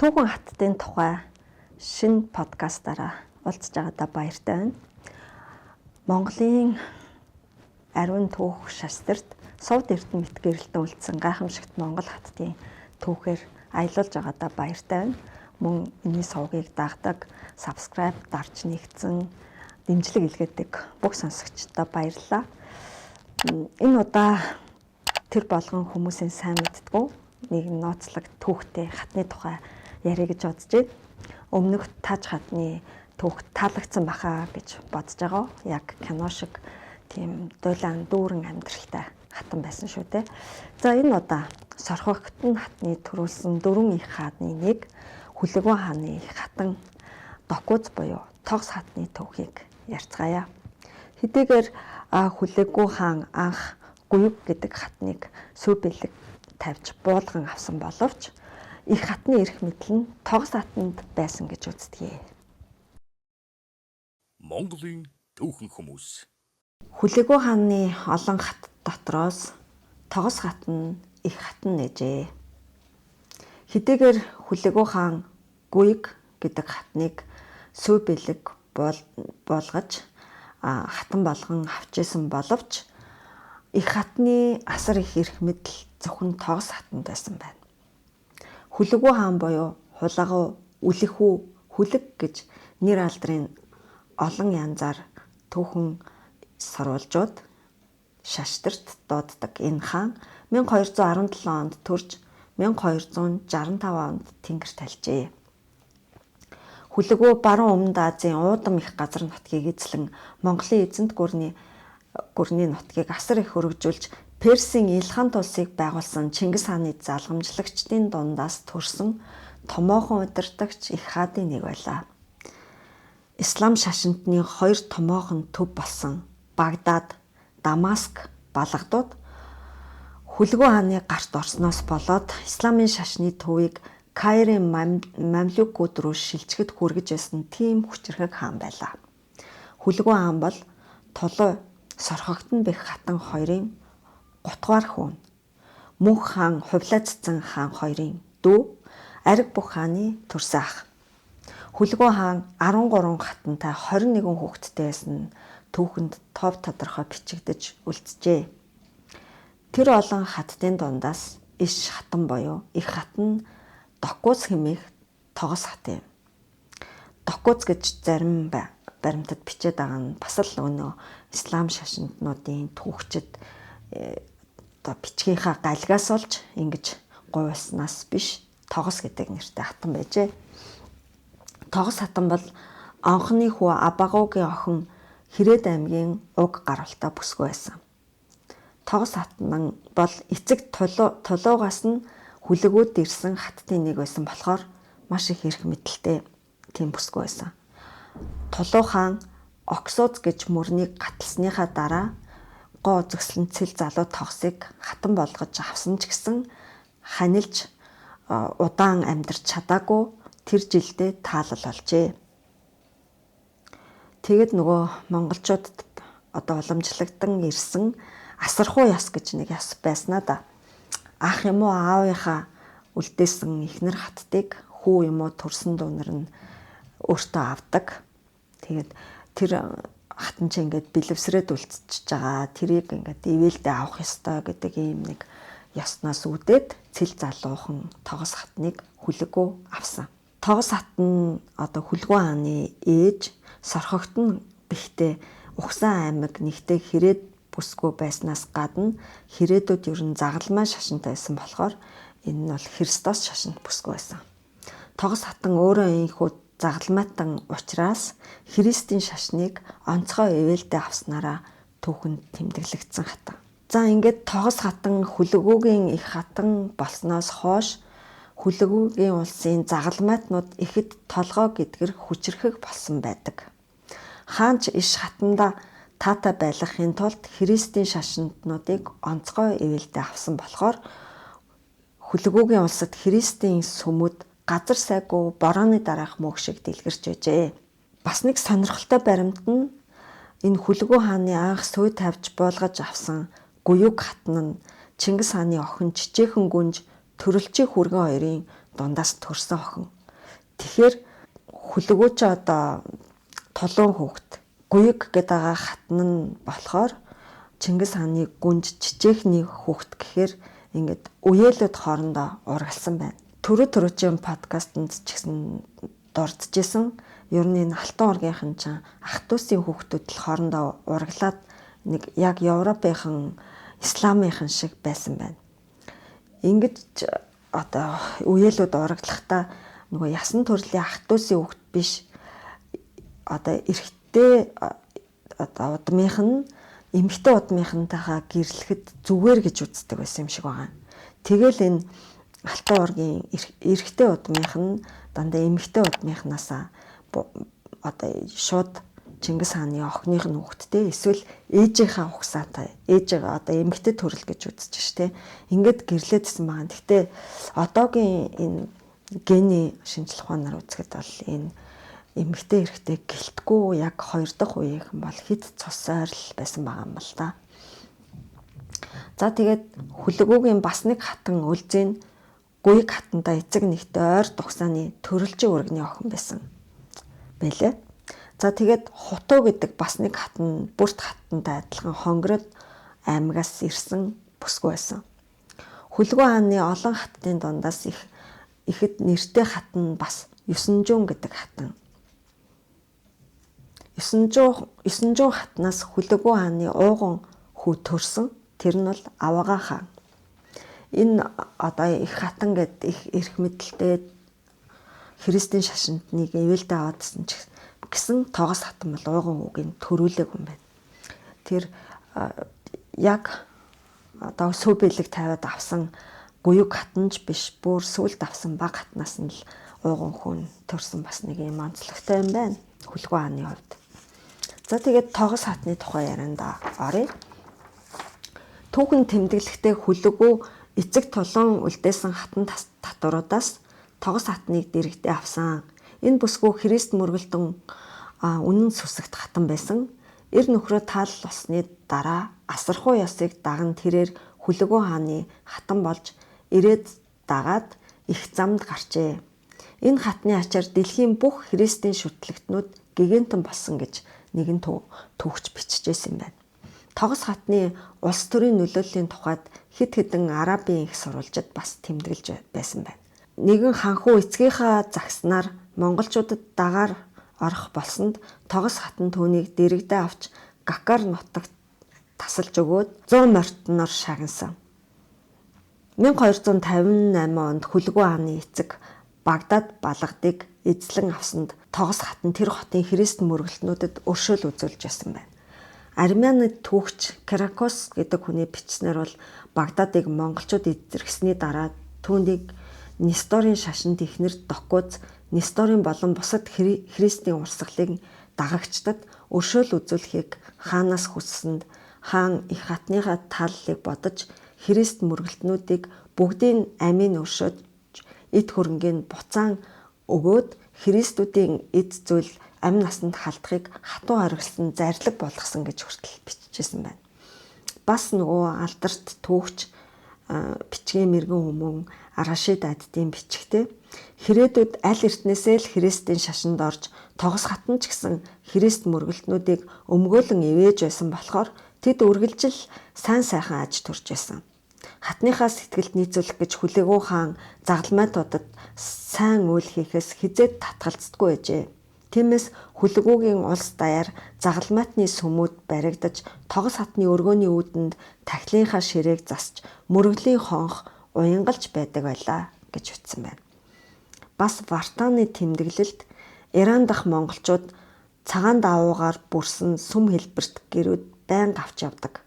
Түүхэн хаттын тухай шинэ подкастаараа уулзж байгаадаа баяртай байна. Монголын ариун түүх шастрт Сувд Эрдэнэ мэт гэрэлтэн үлдсэн гайхамшигт Монгол хаттын түүхээр аялуулж байгаадаа баяртай байна. Мөн энэний сувгийг дагдаг, subscribe дарж нэгдсэн, дэмжлэг илгээдэг бүх сонсогчдод баярлалаа. Энэ удаа тэр болгон хүмүүсийн сайн мэддэггүй нэг нууцлаг түүхтэй хатны тухай ярих гэж бодож байна. Өмнөх Таж хатны түүх таалагдсан баха гэж бодож байгаа. Яг кино шиг тийм дулаан дүүрэн амьдралтай хатан байсан шүү дээ. За энэ удаа Сорхогтон хатны төрүүлсэн дөрвөн их хааны нэг Хүлэгүүн хааны их хатан Докуз буюу Тогс хатны түүхийг ярьцгаая. Хэдийгээр Хүлэгүү хаан анх Гуйг гэдэг хатныг сүй бэлэг тавьж буулган авсан боловч их хатны эрх мэдэл нь Тогс хатанд байсан гэж үздэг. Монголын түүхэн хүмүүс. Хүлэгүү хааны олон хат дотроос Тогс хат нь их хатан нэжээ. Хэдийгээр Хүлэгүү хаан Гуйг гэдэг хатныг сүй бэлэг буулгаж хатан болгон авч исэн боловч их хатны асар их эрх мэдэл зөвхөн Тогс хатанд байсан байна. Хүлэгүү хаан буюу Хулагуу, Үлэхүү, Хүлэг гэж нэр алдрын олон янзаар түүхэн сурвалжууд шаштрт дууддаг энэ хаан 1217 онд төрж 1265 онд тэнгэр талжээ. Хүлэгүү баруун өмнөд Азийн уудам их газар нутгийг эзлэн Монголын эзэнт гүрний нутгийг асар их өргөжүүлж Персийн Илхан улсыг байгуулсан Чингис хааны залгамжлагчдын дундаас төрсэн томоохон удирдагч их хаадын нэг байлаа. Ислам шашинтны хоёр томоохон төв болсон Багдад, Дамаск балгадууд Хүлэгүү хааны гарт орсноос болоод исламын шашны төвийг Кайрын мамлюкууд руу шилжихэд хүргэж байсан тийм хүчирхэг хаан байлаа. Хүлэгүү хаан бол Тулуй Сорхогтон бэх хатан хоёрын гутгаар хүн. Мөнх хаан Хувлаа цэцэн хаан хоёрын дүү, Ариг бүх хааны төрсөн ах. Хүлэгүү хаан 13 хатантай 21 хүүхэдтэй байсан түүхэнд тов тодорхой бичигдэж үлджээ. Тэр олон хаттын дундаас иш хатан буюу их хатан Докуз хэмээх Тогс хат юм. Докуз гэж зарим баримтад бичээд байгаа нь бас л өнөө ислам шашинтнуудын түүхчид одоо бичгийнхаа галигаас олж ингэж гуйлснаас биш Тогс гэдэг нэртэй хатан байжээ. Тогс хатан бол анхны хүү Абагуугийн охин Хэрээд аймгийн уг гаралтай бүсгүй байсан. Тогс хатан бол эцэг Тулуугаас нь Хүлэгүүд ирсэн хаттын нэг байсан болохоор маш их эрх мэдэлтэй тийм бүсгүй байсан. Тулуу хаан Оксуз гэж мөрнийг гаталсныхаа дараа гоо үзэсгэлэн цэл залуу Тогсыг хатан болгож авсан ч гэсэн ханилж удаан амьдарч чадаагүй тэр жилдээ таалал олжээ. Тэгэд нөгөө монголчуудад одоо уламжлагдсан ирсэн асархуу яс гэж нэг яс байснаа да. Ах юм уу аавынхаа үлдээсэн эхнэр хаттыг хүү юм уу төрсөн дүүнер нь өөртөө авдаг. Тэгээд тэр хатан чи ингээд бэлэвсрээд үлдчихэж байгаа. Тэрийг ингээд ивэлдээ авах ёстой гэдэг ийм нэг ясноос үүдээд цэл залуухан Тогс хатныг Хүлэгүү авсан. Тогс хат нь одоо Хүлэгүү хааны ээж Сорхогтон бэхтэй Угсан аймаг нэгтээ Хэрээд бүсгүй байснаас гадна хэрээдүүд ер нь загалмай шашинтай байсан болохоор энэ нь бол Христос шашинд бүсгүй байсан. Тогс хатан өөрөө ийхүү загалмайтан учраас Христийн шашныг онцгой ивэлдээ авснараа түүхэнд тэмдэглэгдсэн хатан. За ингээд Тогс хатан Хүлэгүүгийн их хатан болсноос хойш Хүлэгүүгийн улсын загалмайтнууд ихэд толгой гэдгэр хүчирхэг болсон байдаг. Хаанч иш хатанда таатай байлгахын тулд Христийн шашинтнуудыг онцгой ивэлдээ авсан болохоор Хүлэгүүгийн улсад Христийн сүмүүд газар сайгүй борооны дараах мөг шиг дэлгэрч байжээ. Бас нэг сонирхолтой баримт нь энэ Хүлэгүү хааны анх сүй тавьж буулгаж авсан Гуюг хатан нь Чингис хааны охин Чичээхэн гүнж Төрөлчийн хүргэн хоёрын дундаас төрсэн охин. Тэгэхээр Хүлэгүү ч одоо тулуун хүүхэд. Гуйг гэдэг байгаа хатан нь болохоор Чингис хааны гүнж чичээхний хүүхэд гэхээр ингээд үеэлүүд хоорондоо ургалсан байна. Түрүү түрүүчийн подкастэнд ч гэсэн дурджсэн. Ер нь энэ Алтан ургийнхан чинь ах дүүсийн хүүхдүүд л хоорондоо ургалаад нэг яг Европынхан исламынхан шиг байсан байна. Ингэж одоо үеэлүүд урагдлахдаа нөгөө ясан төрлийн ах дүүсийн хүүхд биш, одоо эрэгтэй одоо удмынх нь эмэгтэй удмынхантайгаа гэрлэхэд зүгээр гэж үздэг байсан юм шиг байгаа. Тэгэл энэ Алтан ургийн эрэгтэй удмынх нь дандаа эмэгтэй удмынхнаасаа одоо шууд Чингис хааны охиных нь хүүхэдтэй эсвэл ээжийнхээ угсаатай ээжээ одоо эмэгтэй төрөл гэж үзэж штэ. Ингээд гэрлээдсэн байгаа. Гэхдээ одоогийн энэ гений шинжлэх ухаанаар үзэхэд бол энэ эмэгтэй эрэгтэй гэлтгүй яг хоёр дахь үеийнхэн бол хэд цус ойрл байсан байгаа юм л да. За тэгээд Хүлэгүүгийн бас нэг хатан Үлзэн Гуйг хатандаа эцэг нэгтээ ойр дугсааны төрөлжин өргөний охин байсан байлээ. За тэгээд Хутуу гэдэг бас нэг хатан бүрт хатантай адилхан Хонгород аймагаас ирсэн бүсгүй байсан. Хүлэгүү хааны олон хаттын дундаас их ихэд нэртэй хатан бас Ёсонжун гэдэг хатан. 900 хатнаас Хүлэгүү хааны ууган хүү төрсөн. Тэр нь бол Авагаа хаан. Энэ одоо их хатан гэд их эрх мэдэлтэй христийн шашинд нэг ивэлдэ аваадсан ч гэсэн Тогос хатан бол ууган хүүгийн төрүүлэг юм байна. Тэр яг одоо сөв бэлэг тавиад авсан гуйг хатанч биш, бүр сүлд авсан баг хатнаас нь л ууган хүн төрсэн бас нэг юм онцлогтой юм байна. Хүлэгүү хааны хувьд. За тэгээд Тогос хатны тухай ярианда оръё. Түүхэн тэмдэглэхдээ Хүлэгүү эцэг тулуун үлдээсэн хатан татваруудаас Тогос хатныг дэрэгдээ авсан. Энэ бүсгүй Христ мөргөлдөн үнэн сүсэгт хатан байсан. Эр нөхрөө таал болсны дараа асархуу ёсыг даган тэрээр Хүлэгүү хааны хатан болж ирээд дагаад их замд гарчээ. Энэ хатны ачаар дэлхийн бүх христийн шүтлэгтнүүд гигантэн болсон гэж нэгэн түүхч биччихсэн юм байна. Тогос хатны улс төрийн нөлөөллийн тухайд хэд хэдэн арабын их сурвалжид бас тэмдэглэж байсан байна. Нэгэн ханхүү эцгийнхаа загснаар монголчуудад дагаар орох болсонд Тогос хатан түүнийг дэрэгдээ авч Гакар нутагт тасалж өгөөд 100 мортноор шагнасан. 1258 онд Хүлэгүү хааны эцэг Багдад балгадыг эзлэн авсанд Тогос хатан тэр хотын христ мөргөлтнүүдэд өршөөл үзүүлж байсан байна. Армяны түүхч Каракос гэдэг хүний бичснээр бол Багдадыг монголчууд эзэрхсэний дараа түүнийг Несторийн шашинд ихнэр Докуз, Несторийн болон бусад христийн урсгалыг дагагчдад өршөөл үзүүлэхийг хаанаас хүссэнд хаан их хатныхаа тааллыг бодож Христ мөргөлтнүүдийг бүгдийн амийг өршөөж эд хөрөнгийг буцаан өгөөд Христүүдийн эд зүйл амь насанд халдахыг хатуу хориглосон зарлиг болгосон гэж хүртэл бичижсэн байна. Бас нөгөө алдарт түүхч бичгийн мэрэгэн хүмүүн Арашид аддын бичгтээ хэрээдүүд аль эртнээсээ л Христийн шашинд орж Тогос хатан ч гэсэн Христ мөргөлтнүүдийг өмгөөлөн ивэж байсан болохоор тэд үргэлжил сайн сайхан аж төрж байсан. Хатныхаа сэтгэлд нийцүүлэх гэж Хүлэгүү хаан загалмайтуудад сайн үйл хийхээс хизээд татгалздаггүй байжээ. Тиймээс Хүлэгүүгийн улс даяар загалмайтны сүмүүд баригдаж Тогос хатны өргөөний үүдэнд тахилынхаа ширээг засч мөргөлийн хонх уянгалж байдаг байлаа гэж бичсэн байна. Бас Вартаны тэмдэглэлд Иран дахь монголчууд цагаан давуугаар бүрсэн сүм хэлбэрт гэрүүд байнга авч явдаг.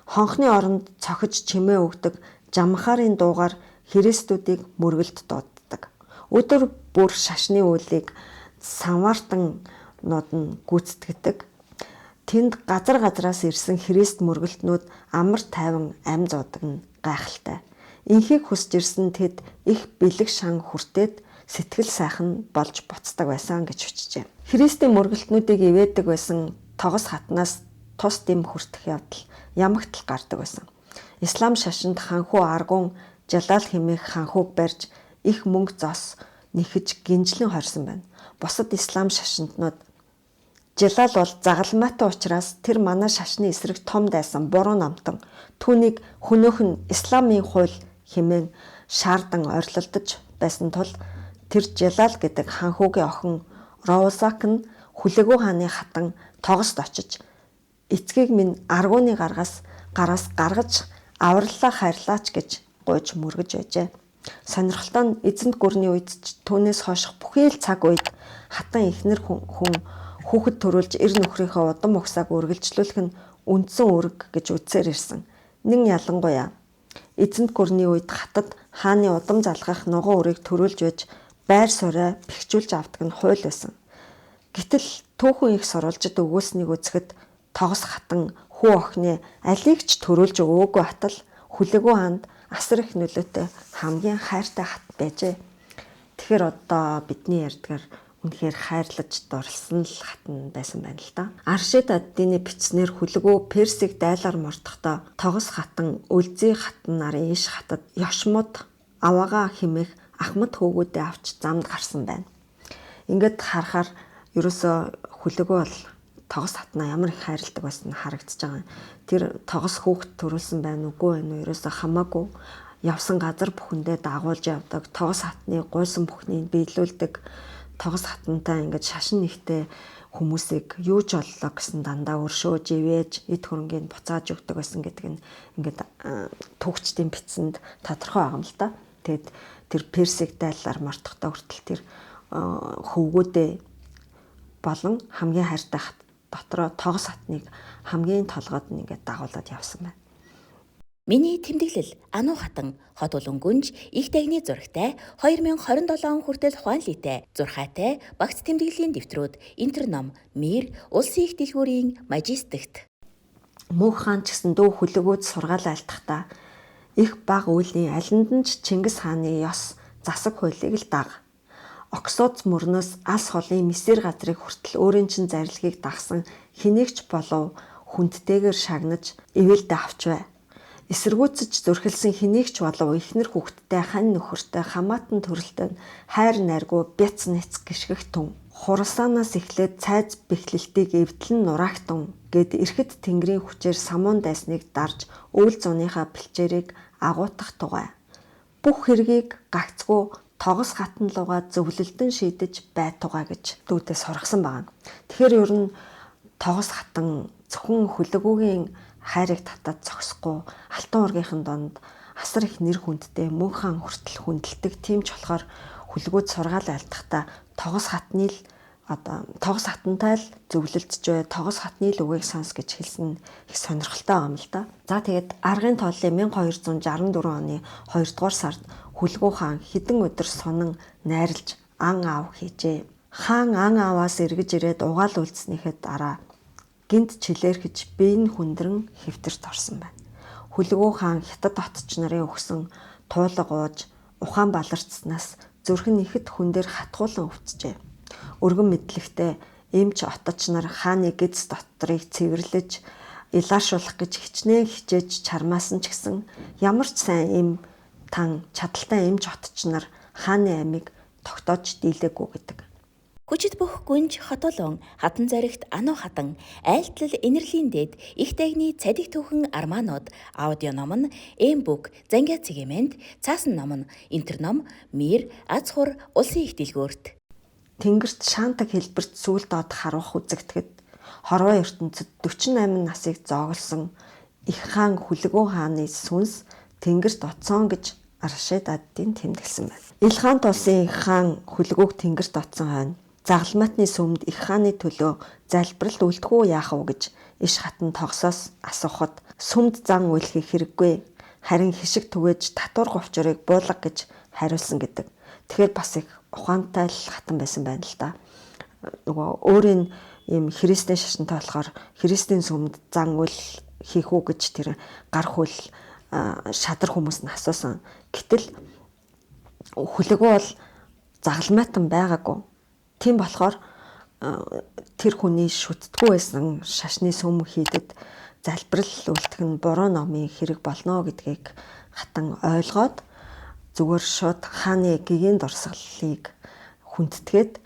Хонхны оронд цохиж чимээ өгдөг жамхарын дуугаар христүүдийг мөргөлд дууддаг. Өдөр бүр шашны үйлийг самартаннууд нь гүйцэтгэдэг. Тэнд газар газраас ирсэн христ мөргөлтнүүд амар тайван ам зуудаг нь гайхалтай. Инхийг хүсэж ирсэн тэд их бэлэг шан хүртээд сэтгэл сайхан болж буцдаг байсан гэж бичжээ. Христийн мөргөлтнүүдийг ивэдэг байсан Тогос хатнаас тус дэм хүртэх явдал ямагт л гардаг байсан. Ислам шашинд ханхүү Аргун Жалал хэмээх ханхүүг барьж их мөнгө зоос нэхэж гинжлэн хорьсон байна. Бусад ислам шашинтнууд Жалал бол загалмайтай учраас тэр манай шашны эсрэг том дайсан буруу номтон түүнийг хөнөөх нь исламын хууль хэмээн шаардан орилолдож байсан тул тэр Жалал гэдэг ханхүүгийн охин Роусак нь Хүлэгүү хааны хатан Тогост очиж эцгийг минь Аргууны гаргаас гараас гаргаж авраллаа хайрлаач гэж гуйж мөргөж байжээ. Сонирхолтой нь эзэнт гүрний үед ч түүнээс хойших бүхий л цаг үед хатан эхнэр хүн хүүхэд төрүүлж эр нөхрийнхөө удам угсааг үргэлжлүүлэх нь үндсэн үүрэг гэж үзсээр ирсэн. Нэн ялангуяа эзэнт гүрний үед хатад хааны удам залгах нуган үрийг төрүүлж байж байр сууриа бэхжүүлж авдаг нь хууль байсан. Гэтэл түүхэн их сурвалжид өгөөснийг үзэхэд Тогос хатан хүү охины алийг ч төрүүлж өгөөгүй атал Хүлэгүү хаанд асар их нөлөөтэй хамгийн хайртай хат байжээ. Тэгэхээр одоо бидний ярьдгаар үнэхээр хайрлаж дурлсан л хатан байсан байна л да. Аршид аддины бичснээр Хүлэгүү Персийг дайлаар мордохдоо Тогос хатан, Өлзий хатан нарын иш хатад Ёшмод аваагаа хэмээх Ахмад хөөгүүдээ авч замд гарсан байна. Ингээд харахаар ерөөсөө Хүлэгүү бол Тогос хатнаа ямар их хайрладаг байсан харагдаж байгаа. Тэр Тогос хүүхэд төрүүлсэн байна уугүй байна уу ерөөсөө хамаагүй явсан газар бүхэндээ дагуулж явдаг. Тогос хатны гуйсан бүхнийг биелүүлдэг. Тогос хатантай ингээд шашин нэгтэй хүмүүсийг юу ч боллоо гэсэн дандаа өршөөж ивэж эд хөрөнгийг буцааж өгдөг байсан гэдэг нь ингээд түүхчдийн бичсэнд тодорхой байгаа юм л да. Тэгээд тэр Персик дайлаар мартахдаа хүртэл тэр хөвгүүдээ болон хамгийн хайртай хат дотроо Тогос хатныг хамгийн толгойд нь ингээд дагуулад явсан байна. Миний тэмдэглэл Ануу хатан хот улан гүнж их дагны зурагтай 2027 он хүртэл хуанлитэй зурхаатай багц тэмдэглэлийн дэвтрүүд Интерном Мир улсын их дэлгүүрийн мажистикт. Мөнх хаан ч гэсэн дүү Хүлэгүүд сургаал айлтгахдаа их баг үеийн алинд нь ч Чингис хааны ёс засаг хуулийг л даг. Оксууц мөрнөөс алс холын мисэр газрыг хүртэл өөрийн чинь зарилгийг дагсан хэнийгч болов хүндтэйгээр шагнаж ивэлдэ авч бай. Эсэргүүцэж зүрхэлсэн хэнийгч болов эхнэр хүүхэдтэй хань нөхөртэй хамаатан төрөлтэй хайр найргүй бяц нэц гიშгэх түн. Хуралсаанаас эхлээд цайз бэхлэлтийг эвдлэн нураахтун гэд эрхэд тэнгэрийн хүчээр самуун дайсныг дарж өвөл зуныхаа бэлчээрийг агуутах тугай. Бүх хэргийг гагцгүй Тогос хатан лугаа зөвлөлдөн шийдэж бай тугай гэж дүүдээ сургасан байгаа. Тэгэхээр ер нь Тогос хатан зөвхөн Хүлэгүүгийн хайрыг татаад зогсохгүй Алтан уургийнхын донд асар их нэр хүндтэй мөнх хаан хүртэл хүндэлдэг. Тийм ч болохоор Хүлэгүүд сургаал айлтгахдаа Тогос хатны л одоо Тогос хатантай л зөвлөлдөж бай, Тогос хатны л үгийг сонс гэж хэлсэн их сонирхолтой байгаа юм л да. За тэгээд аргын тооллын 1264 оны 2 дугаар сард Хүлэгүү хаан хэдэн өдөр сунан найрлж ан аав хийжээ. Хаан ан ааваас эргэж ирээд угаал үлдснийхээ дараа гинт чилээрхэж бие нь хүндрэн хэвтэрт орсон байна. Хүлэгүү хаан хятад отч нарын өгсөн туулга ууж ухаан баларцснаас зүрх нь ихэд хүн дээр хатгуулан өвчжээ. Өргөн мэдлэгтэй эмч оточ нар хааны гэдэс дотрыг цэвэрлэж илаашуулах гэж хичнээн хичээж чармаасан ч гэсэн ямар ч сайн эм тан чадaltaй эмч отч нар хааны амийг тогтоож дийлээгүй гэдэг. Хүчит бүх гүнж хотолон хатан зоригт Ануу хатан айлтлал энерлийн дэд их дагны цадиг түүхэн армаанууд аудио ном нь Эмбүк Зангиа цэгэмэнд цаасан ном нь Интерном Мир аз хур улсын их дэлгүүрт. Тэнгэрт шаантаг хэлбэрт сүүл доод харуулах үзэгдэхэд хорвоо ертөнцид 48 насыг зооглосон их хаан Хүлэгүү хааны сүнс тэнгэрт оцсон гэж Аршид аддын тэмдэглэсэн байна. Илхаан тулсын их хаан Хүлэгүүг тэнгэрт оцсон хойно загалмаатны сүмд их хааны төлөө залбирал үлдэхүү яах вэ гэж иш хатан тогсоос асуухад сүмд зан үйл хийх хэрэггүй. Харин хишиг түгээж татвар говчорыг буулга гэж хариулсан гэдэг. Тэгэхээр бас их ухаантай л хатан байсан байна л да. Нөгөө өөрийн ийм христийн шашинтай болохоор христийн сүмд зан үйл хийх үү гэж тэр гар хөл шадар хүмүүс нь асуусан. Гэтэл Хүлэгүү бол загалмайтан байгаагүй. Тийм болохоор тэр хүний шүтдэггүй байсан шашны сүм хийдэд залбирал үлдэх нь буруу номын хэрэг болно гэдгийг хатан ойлгоод Зүгээр шууд хааны гэгээн дурсгалыг хүндэтгээд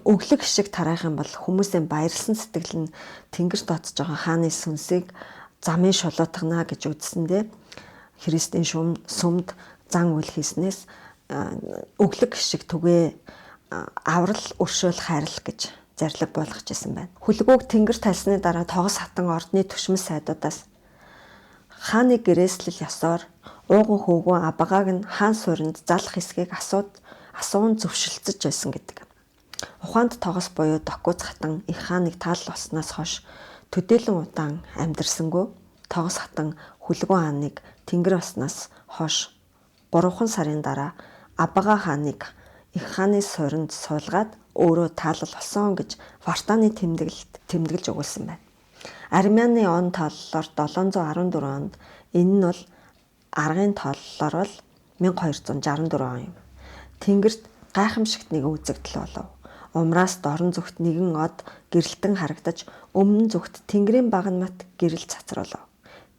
өглөг шиг тараах юм бол хүмүүсийн баярлсан сэтгэл нь тэнгэр доотж байгаа хааны сүнсийг замын шулуутгана гэж үзсэндээ Христийн сүмд зан үйл хийснээс өглөг шиг түгээ аврал өршөөл хайрл гэж зарлиг болгож исэн байна. Хүлгүүг тэнгэр тальсны дараа Тогос хатан ордны төшмөс сайдуудаас хааны гэрээслэл ёсоор ууган хөөгөн Абагааг нь хаан суурьнд залах хэсгийг асуун зөвшөлдсөж байсан гэдэг. Ухаанд Тогос буюу Докуз хатан их хааныг таалал болсноос хойш төдийлөн удаан амьдарсангүй. Тогос хатан Хүлгүүн хааныг тэнгэр болсноос хойш 3 сарын дараа Абага хааныг их хааны суурьнд суулгаад өөрөө таалал болсон гэж Вартаны тэмдэглэж өгүүлсэн байна. Армяны он тооллоор 714 онд, энэ нь бол аргын тооллоор бол 1264 он юм. Тэнгэрт гайхамшигт нэгэн үзэгдэл болов. Умраас дорн зүгт нэгэн од гэрэлтэн харагдаж, өмнө зүгт тэнгэрийн баганмат гэрэл цацруулав.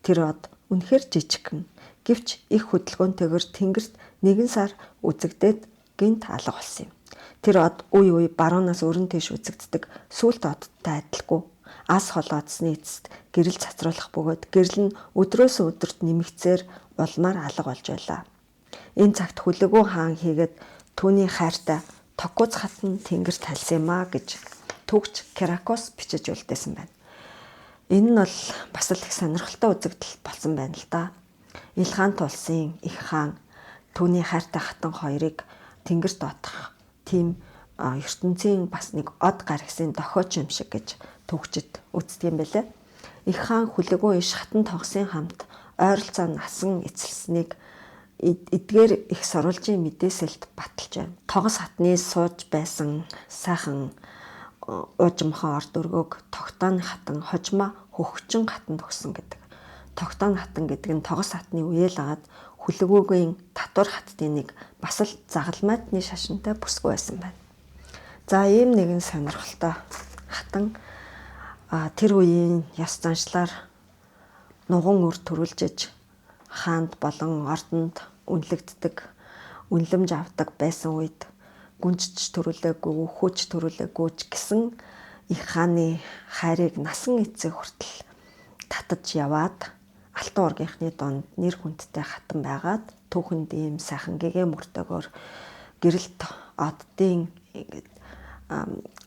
Тэр од үнэхээр жижигхэн. Гэвч их хөдөлгөөнтэйгээр тэнгэрт нэгэн сар үзэгдээд гэнэт алга болсон юм. Тэр од үе үе баруунаас өрн тийш үзэгддэг сүүлт одтой адилгүй. Ас холоодсны эцэст гэрэл цацруулах бөгөөд гэрэл нь өдрөөс өдөрт нэмэгцээр улмаар алга болж байлаа. Энэ цагт Хүлэгүү хаан хийгээд түүний хайртай Токуз хатан тэнгэр тальсан юм а гэж түүхч Керакос бичиж үлдээсэн байна. Энэ нь бол бас л их сонирхолтой үзэгдэл болсон байна л да. Илгаант улсын их хаан түүний хайртай хатан хоёрыг тэнгэрт отох тийм ертөнцийн бас нэг од гаргасан дохиоч юм шиг гэж түүхчид үздэг юм байлээ. Их хаан Хүлэгүү иш хатан тогсын хамт ойролцоо насан эцэлснийг эдгээр их сурвалжийн мэдээсэлд баталж байна. Тогос хатны сууж байсан сайхан уужимхан орд өргөөг Тогтоон хатан хожмоо хөгчин хатанд өгсөн гэдэг. Тогтоон хатан гэдэг нь Тогос хатны үеэл агаад Хүлэгүүгийн татвар хаттын нэг бас л загалмайтны шашинтай бүсгүй байсан байна. За ийм нэгэн сонирхолтой хатан тэр үеийн ёс заншлаар нуган үр төрүүлжиж хаанд болон ордонд үнэлэгддэг, үнэлэмж авдаг байсан үед гүнжч төрүүлээгүй, хөөч төрүүлээгүй ч гэсэн их хааны хайрыг насан эцэг хүртэл татаж яваад Алтан ургийнхны дунд нэр хүндтэй хатан байгаад түүхэнд ийм сайхан гэгээ мөртөөгөөр гэрэлт оддын ингээд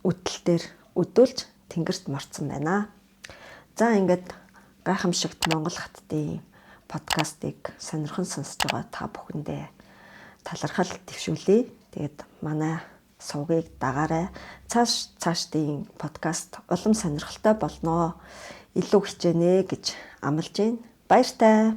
үдэл дээр өдөөлж тэнгэрт морцсон байна. За ингээд гайхамшигт Монгол хаттын подкастыг сонирхон сонсож байгаа та бүхэндээ талархал дэвшүүлье. Тэгээд манай сувгийг дагаарай. Цаашдын подкаст улам сонирхолтой болноо. Илүү хичээнэ гэж амлаж байна. Баяртай.